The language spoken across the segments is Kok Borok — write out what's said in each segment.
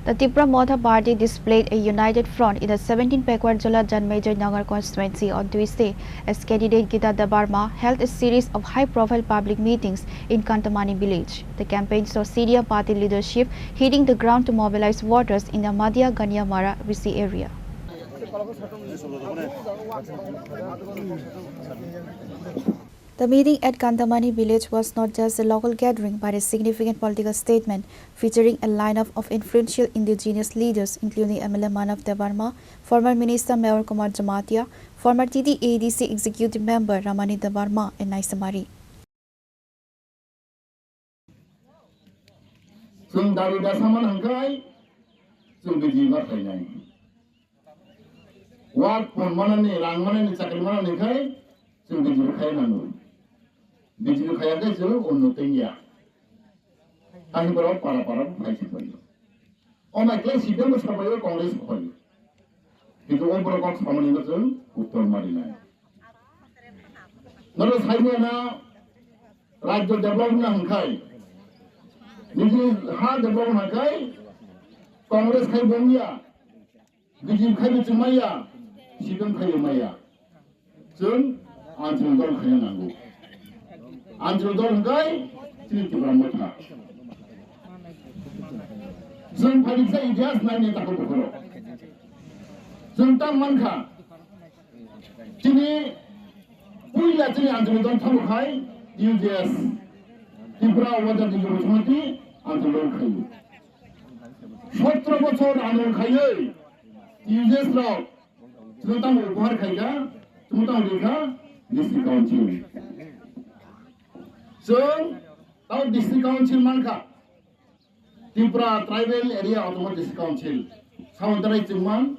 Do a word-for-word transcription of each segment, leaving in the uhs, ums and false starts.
The Tipra Motha Party displayed a united front in the seventeenth Pakwar Jala Janmejai Nagar constituency on Tuesday as candidate Geeta Debbarma held a series of high-profile public meetings in Kantamani village. The campaign saw senior party leadership hitting the ground to mobilize voters in the Madia Gania Mara V C area. The meeting at Kantamani village was not just a local gathering but a significant political statement featuring a lineup of influential indigenous leaders including M L A Manav Debbarma, former Minister Meher Kumar Jamatia, former T T A D C executive member Ramani Debbarma and Naisingmari. Chwng dabi dasa man hwnkhe chwng B J P ma khainai. Wak pon manani, rang manani, chakri manani khai chwng B J P khai nango. B J P khaya khe chwng unnoti wngya. Ani borok para para bo phai se phai. O mai khe C P M bo sabai o Congress bo phai. Kintu o borok kok samani no chwng uttor ma rinai. Noro saimano rajyo develop wngna hwnkhai, nijini ha develop wngna khai Congress khai bo wngya, B J P khai bo chwng maya, C P M khai bo maya. Chwng anchal dol khaina nango. Anchal dol hwnkhai chini Tipra Motha. Chwng phaiksa itihas naini takhuk bukhurok. Chwng tang mankha, chini puila chini anchal dol thango khai U J S, Tripura Ojadi Yuva Samiti anchal dol khaio. Sotro bochor anchal khaiwi U J S rok chwng tamo upahar khaikha, chwng tamo rikha District Council. Chwng tamo District Council mankha, Tripura Tribal Area Autonomous District Council. Samantharai chwngman,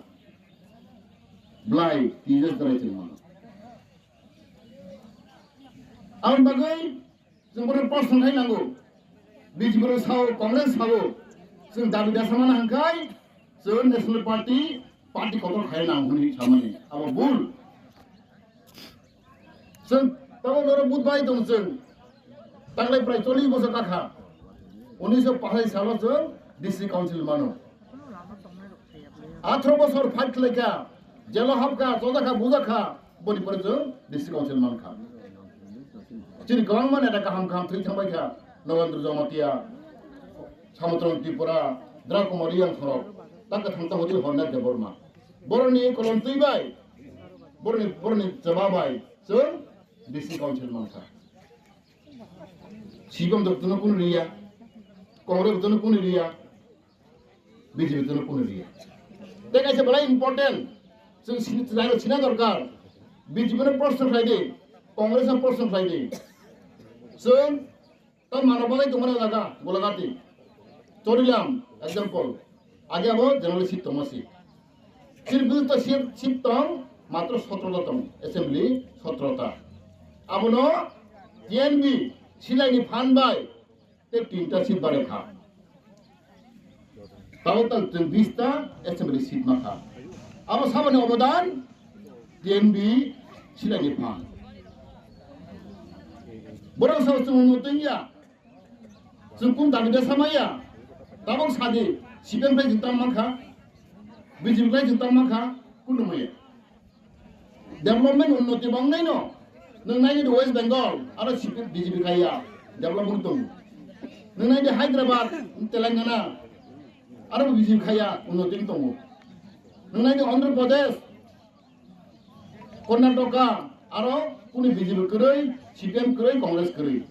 Blai, Tejas darai chwngman. Aboni bagwi chwng bono proshno khai nango. B J P rok sao, Congress sao, chwng dabi dasa mana hwnkhai chwng National Party, party kotor khai nang hwnwi samani abo bul. Chwng tamo norok budbai tong chwng. Tanglai prai chollish bosor kakha. Unnish pathai salo chwng District Council mano. Athro bosor fight khlaikha, jelo hapkha, chojakha, bujakha, boni pore chwng District Council mankha. Chini kwbangma neta kaham kaham thwi thangbaikha, Nogandra Jamatia, Samotron Tripura, Drakumar Riang Sorok, ta kwthang ta hodi Horna Debbarma. Boroni kolom twi bai, boroni, boroni chaba bai, chwng District Council mankha. Sibam doktono kunu riya, Congress doktono kunu riya, B J P doktono kunu riya. Tei kaisa belai important, chwng sini, chwng sina dorkar, B J P no proshno khlai di, Congress no proshno khlai di. Chwng tei mano bagwi tongmani jaga Golagati, Chorilam, example, age abo general seat tongma si. Chini bill to seat, seat tong matro sotro ta tong, assembly sotro ta. Abono T N B silaini phan bai tei tinta seat bare kha. Tabok tal chwng bish ta assembly seat ma kha. Abo saboni obodan T N B silaini phan. Borok sao chwng no tengya. Chwng kum dabi de samaya. Tabok sadi C P M bai jintang mankha. B J P bai jintang mankha. Kunu maya. Development unnoti bang nai no. Nwng nai di West Bengal, aro C P M B J P kaya. Development tong. Nwng nai di Hyderabad, Telangana, aro B J P kaya unnoti tongo. Nwng nai di Andhra Pradesh, Karnataka, aro kuni B J P kwrwi, C P M kwrwi, Congress kwrwi.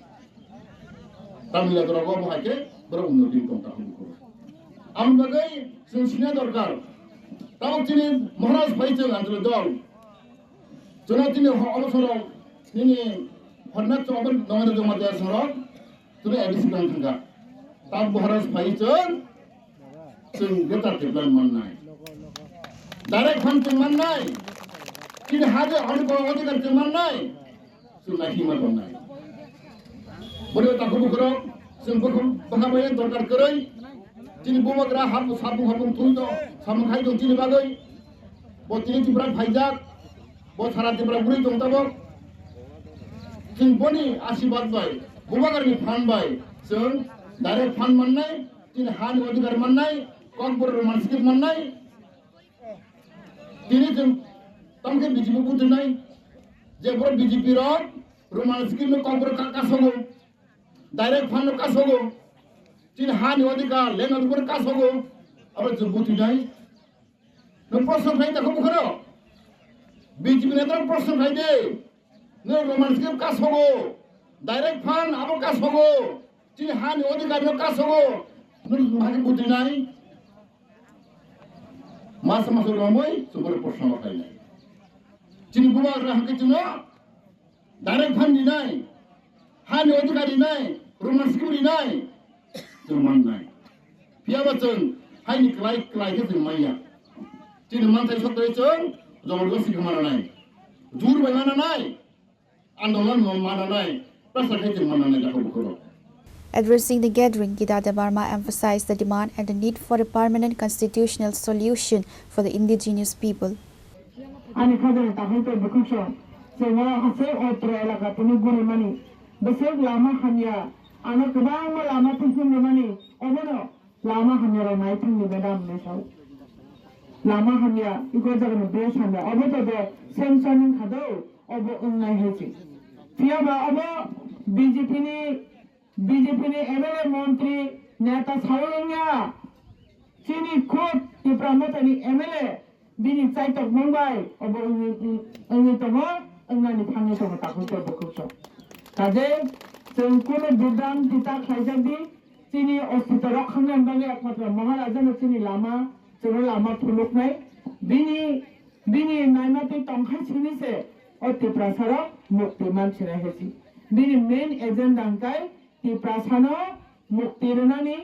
Tamil Nadu rogo bo hai khe borok unnoti tong ta hwnwi kho. Ang bagwi chwng sina dorkar. Tamo chini Maharaj phai chwng anjali dol. Chwng chini ho-, obo soro nini horna chwng obo nongani joma te soro. Tini A D C kang thangkha. Tam Maharaj phai chwng, chwng greater development mannai. Direct fund chwng mannai. Chini hade ani ko adhikar chwng mannai. Chwng nai hima tongnai. Bori ta khubu khoro, chwng bukhum bwkha bai dorkar kwrwi. Chini bubagra hap sapung hapung thung to, samung khai tong chini bagwi. Bo tini Tripura phaijak. Bo sara Tripura bwrwi tong tabok. Chwng boni asibad bai, bubagarni phan bai, chwng direct fund mannai, chini hani odhikar mannai, Kokborok Roman script mannai. Tini chwng tamkhe B J P buthunai. Je borok B J P rok Roman script no Kokborok ka-, kasogo. Direct fund no kasogo. Chini hani odhikar, land odhikar kasogo. Abo chwng buthunai. No proshno khai ta kho bukharo. B J P neta proshno khai de. No Roman script kasogo. Direct fund abo kasogo. Chini hani odhikar no kasogo. No hagi buthunai. Masa masa romoi, chwng borok proshno khainai. Chini bubagra hwnkhe chwngno direct fund rinai, hani odhikar rinai, Roman script rinai, chwng mannai. Phiyaba chwng haini klai, klai khe chwng manya. Chini manthai sotoi chwng joborjosti khe mananai. Jur bai mananai. Andolon no mananai, pressure khai chwng mananai jakha bukhoro. Addressing the gathering, Gita Debbarma emphasized the demand and the need for a permanent constitutional solution for the indigenous people. Ani khajani takhuk tei bukhuk song, chwng o aswk otro elaka tini guri mani, bwswk lama hamya, ano kwbangma lama twiphim rwmani, obono lama hamya rok nai thangni madam hinwi sao. Lama hamya, iko jagani bridge hamya, obo to do sanction wngkha do, obo wngnai hai se. Phiyaba obo B J P ni, B J P ni M L A montri neta sao wngya. Chini khud Tipra Mothani M L A bini chaitok mung bai obo wngwi, wngwi tongo, wngnani phangwi tongo takhuk tei bukhuk song. Kaje chwng kunu bibranti ta khlaijak di, chini ostito rok khangnani bagwi ekmatro Maharajano chini lama, chwngno lama phunuknai. Bini, bini naimatwi tongkhai sini se o Tiprasarok mukti mansinai hai se. Bini main agenda hwnkhe Tiprasano mukti rwnani.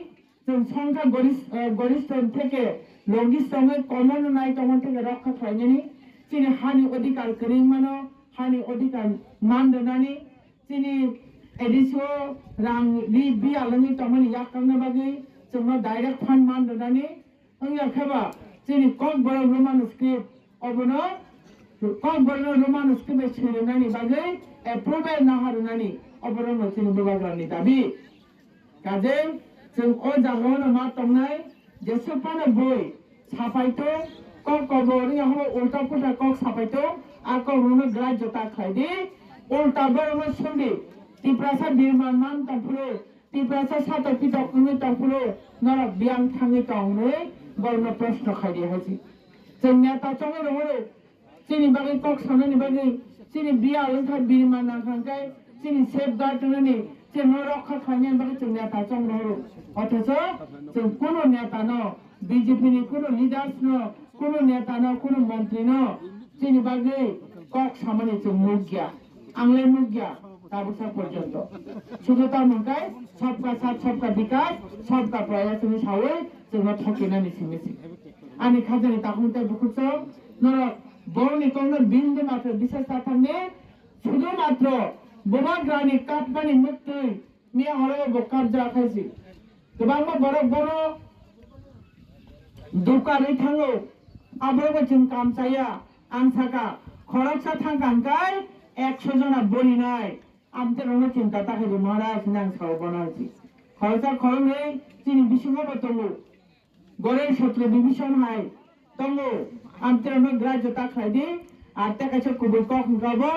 Chwng songkha goris-, eh, gorishtho theke logist wngwi komono nai tongmani theke rokha khlainani, chini hani odhikar kwrwngmano, hani odhikar man rwnani, chini A D C o rang ri biyal wngwi tongmani yak tangna bagwi chwngno direct fund man rwnani, wngya khe ba chini Kokborok Roman script obono Kokborok Roman script bai swi rwnani bagwi approval naha rwnani oborokno chini bubagrani dabi. Kaje chwng o jagao no ma tongnai, jesuk phano bui sapai tong, kok kobor wngya hwnba ulta pulta kok sapai tong, a kok rokno grajyo ta khlai di, ulta borokno sung di, Tiprasa birman man tong phuru, Tiprasa satok pitok wngwi tong phuru, norok biyang thangwi tong hwnwi borokno proshno khai di hai se. Chwng neta chongwi rw horo, chini bagwi kok sanani bagwi, chini biyal wngkha birma nangkha hwnkhe, chini safeguard wngnani, chwngno rokha khlainani bagwi chwng neta chong rohoro. Othocho chwng kunu netano, B J P ni kunu leaders no, kunu netano, kunu montri no chini bagwi kok samani chwng nukya. Ang le nukya tabuksa porjonto. Sudhu tamo hwnkhe sabka saath, sabka bikas, sabka prayas hwnwi sawi chwngno thokinani simi se. Ani khajani takhuk tei bukhuk song, norok borokni kokno bindu matro bisas ta thangni, sudhu matro bubagrani kapmani muktwi miya horo bo kabja khaisi. Kwbangma borok bono dukarwi thango, aborokbo chwng kam chaya. Ang saka, khoroksa thangkha hwnkhe ekso jona borinai. Amte rokno chinta ta khaidi Maharaj hinwi ang sao bono hai se. Khoroksa khoroknwi chini bisingo bo tongo. Gorel Chhatro Division hai tongo, amterokno grajyo ta khlai di, ar tei kaisa kubui kok hwnkha bo,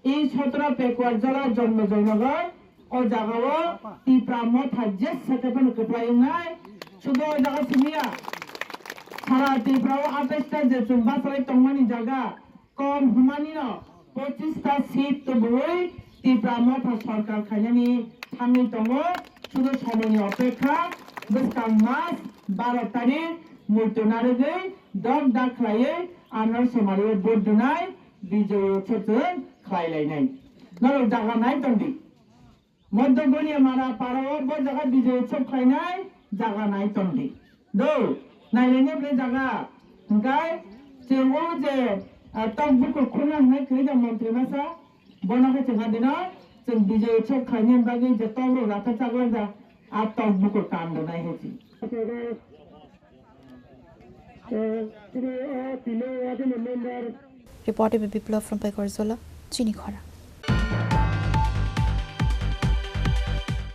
E Satra Pekuar Jala Jonmo Joynagar, o jagao Tipra Motha jesa khe phano kwplai wngnai, sudo o jaga simiya. Sara Tripura o atais ta je chwng bachalai tongmani jaga, kom hwnmani no pochis ta seat tubui Tipra Motha sorkar khainani thangwi tongo, sudo somoini opekha, bwskang mas baro tarik muitu narwgwi dok dak khlaiwi anor somari o vote rwnai Bijoy Utsav chwng khlai lainai. Norok jaga nai tongdi. Moddo Goniamara parao bo jaga Bijoy Utsav khlainai jaga nai tongdi. Do, nailainai ble jaga. Hwnkhe chwng o je, ah, tok bukur khuna hwnwi kwrwi da montri masa, bono khe chwng adino chwng Bijoy Utsav khlainani bagwi je tok rok ratha chaklak da, a tok bukur kam rwnai hai se. Reporter Biplab from Paikorjala, Chini Khora.